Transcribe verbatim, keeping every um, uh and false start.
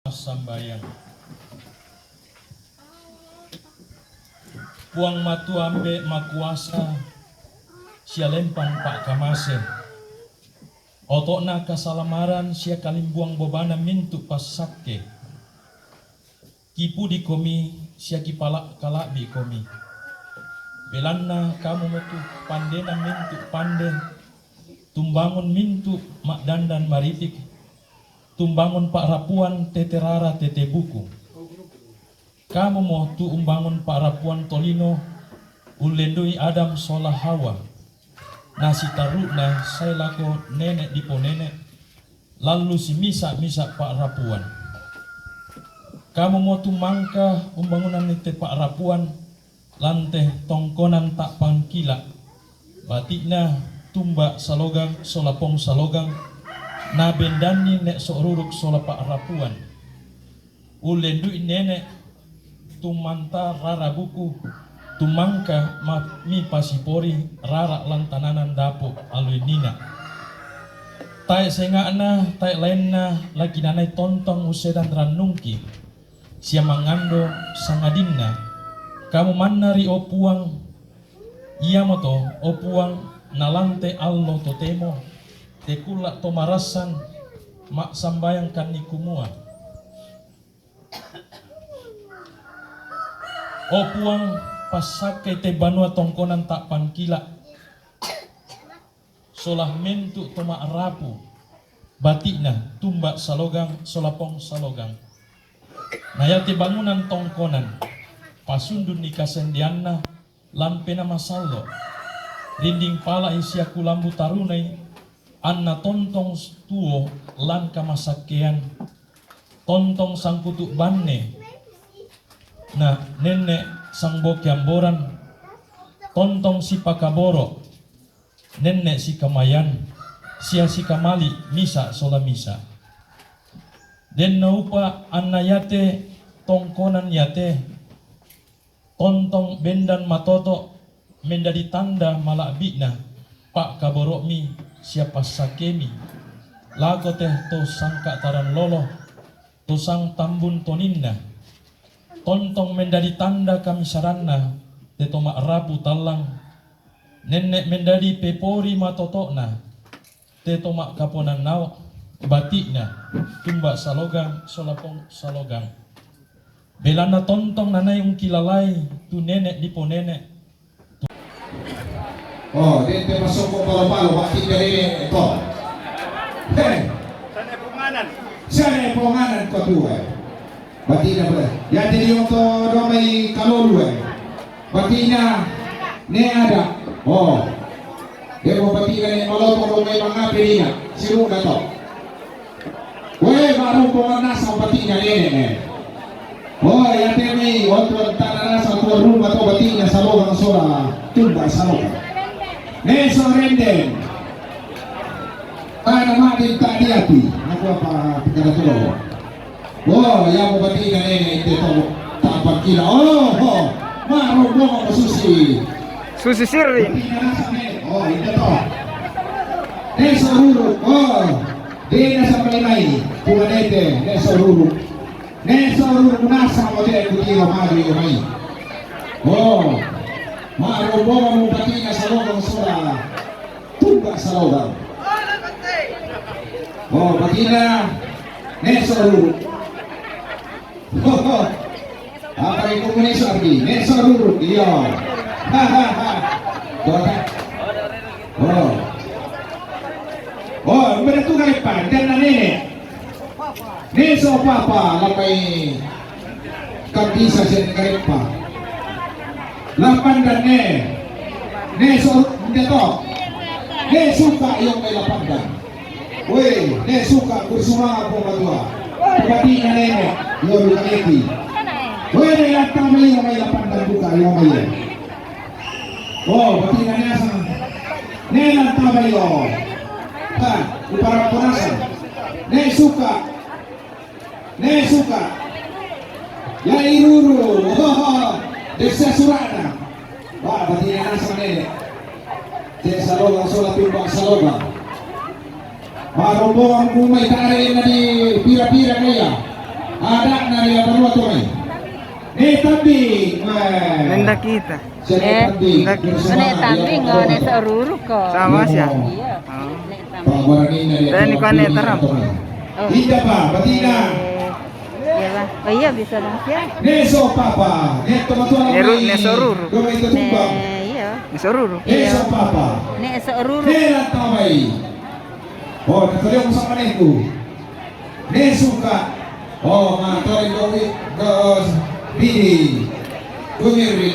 Sambayang. Puang Matua Ambe' Makuasa, sia lempang pa'kamase. Oto'na kasalamaran sia kalimbuang bobana mintu' passakke. Kipudikomi sia kipala-, kala'bi'komi. Belanna kamu motu pandena mintu' pande, tumbangun mintu' ma'dandan maritik, tumbangun pa'rapuan tete rara tete buku. Kamu mo tu umbangun pa'rapuan tolino, ullendu'i Adam sola Hawa, na sitarru'na sae lako nene' diponene', lallu simisa-misa pa'rapuan. Kamu mo tu mangka umbangunanni te pa'rapuan, lan te tongkonan ta'pangkila', bati'na Tumba Salogang sola Pong Salogang, nabendanni ne' so'ruruk sola pa'rapuan. Ullendu'i nene' tumanta rara buku, tumangka ma-, mipasipori rara lan tananan dapo' alui nina. Tae' senga'na, tae' laenna, la kinanai tontong usedan rannungki, sia mangando sangadinna. Kamu manna ri, o Puang, iamoto, o Puang, nalante allo totemo, tekulla to marassan ma'sambayangkanni kumua, o Puang, passakkei te banua tongkonan ta'pangkila', sola mintu' to ma'rapu, bati'na Tumba Salogang sola Pong Salogang. Na iate bangunan tongkonan, pasundunni kasendeanna lan Penaa Masallo', rinding pala'i sia kulambu tarunai, anna tontong tuo lan kamasakkean, tontong sangkutu' banne, na nenne' sangboke amboran, tontong sipakaboro', nenne' sikamayan, sia sikamali' misa' sola misa'. Den naupa' anna iate tongkonan iate, tontong bendan matoto', mendadi tanda mala'bi'na pa'kaboro'mi sia passakkemi lako te to sangka'taran lolo, to sangtambun toninna, tontong mendadi tanda kamisaranna te to ma'rapu tallang, nenne' mendadi pepori matoto'na te to ma'kaponannao, bati'na Tumba Salogang sola Pong Salogang. Belanna tontong nanai ungkilalai tu nene' diponene'. Oh, den te masoko palo-palo, bati'na nene' to. He. Sane ponganan. Sane ponganan ko tuo. Bati'na bole. Iate dio to domai kalolue. Bati'na ne ada. Oh. Demo bati'na ne maloto domai mangape dina. Siru'na to. Weh, ma'rombo manassa bati'na nene'. Oh, iate mai onto tana nasa tuo rumah to bati'na Salogang sola Tumba Salogang. Ne so renden. Tana ma'din ta diapi. Aku apa pekara tuo. Oh, iamo bati'na nene' ite to ta'pangkila'. Oh, oh. Ma'rombo mako susi. Susi sirri. Bati'na nasa nene'. Oh, ite to. Ne so ruru. Oh. De nasa mai mai. Puanete, ne so ruru. Ne so ruru nasa mo de kutiro maju io mai. Oh. Ma'rombo mako bati'na Salogang sola Tumba Salogang. Oh, bati'na ne so ruru. Apa itu muni sardi? Ne so ruru. Iya. Hahaha. Kota. Oh. Oh, benar tu kali pan dan nene. Ne so papa labai kabisa sen karepa. Lapandan ne. Ne so ndeto. Ne suka io mai lapandan. Weh, ne suka kursunga po matua. Bati'na nene. Io duka eti. Weh, ne lanta mai io mai lapandan duka io mai. Oh, bati'na ne asa. Ne lanta mai io. Ha, upara ponasa. Ne suka. Ne suka. Ia iruru. Dessa surana. Wa, bati'na nasa nene'. Te Salogang sola Tumba Salogang. Ma'rombo mako mai tare na di pira-pira kaya. Ada na dia perlu tu mai. Ne tanding, weh. Nenda kita. Eh, Tanding. Nenda kita. Ne tanding, oh, ne seoruru ko. Sama sih. Iya. Pak Borani na dia. Dan ni kau ne terang. Tidak, Pak, betina. Iya, Pak. Oh iya, bisa dong, ya. Ne so papa, ne toma tua. Ne ru-, ne seoruru. Kau itu tumbang. Iya. Ne seoruru. Ne so papa. Ne seoruru. Ne la tamai. Oh, na tolong sama neku. Ne suka. Oh, ma tolong dowi. Dos. Bidi. Kumiri.